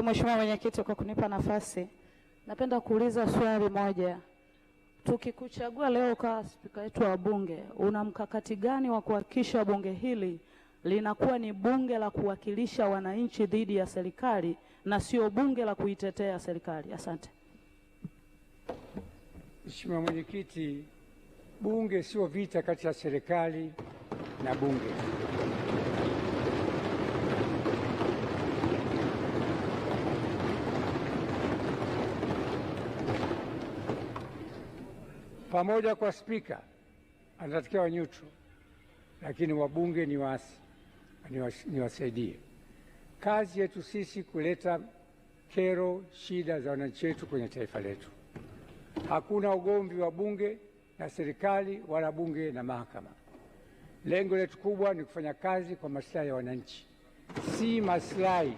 Mheshimiwa Mwenyekiti kwa kunipa nafasi. Napenda kuuliza swali moja. Tukikuchagua leo kwa spika wetu wa bunge, una mkakati gani wa kuhakikisha bunge hili linakuwa ni bunge la kuwakilisha wananchi dhidi ya serikali na sio bunge la kuitetea serikali? Asante. Mheshimiwa Mwenyekiti, bunge sio vita kati ya serikali na bunge. Pamoja kwa spika anatakiwa neutral, lakini wabunge ni waasi, niwasaidie. Kazi yetu sisi kuleta kero, shida za wananchi wetu kwenye taifa letu. Hakuna ugomvi wa bunge na serikali wala bunge na mahakama. Lengo letu kubwa ni kufanya kazi kwa maslahi ya wananchi, si maslahi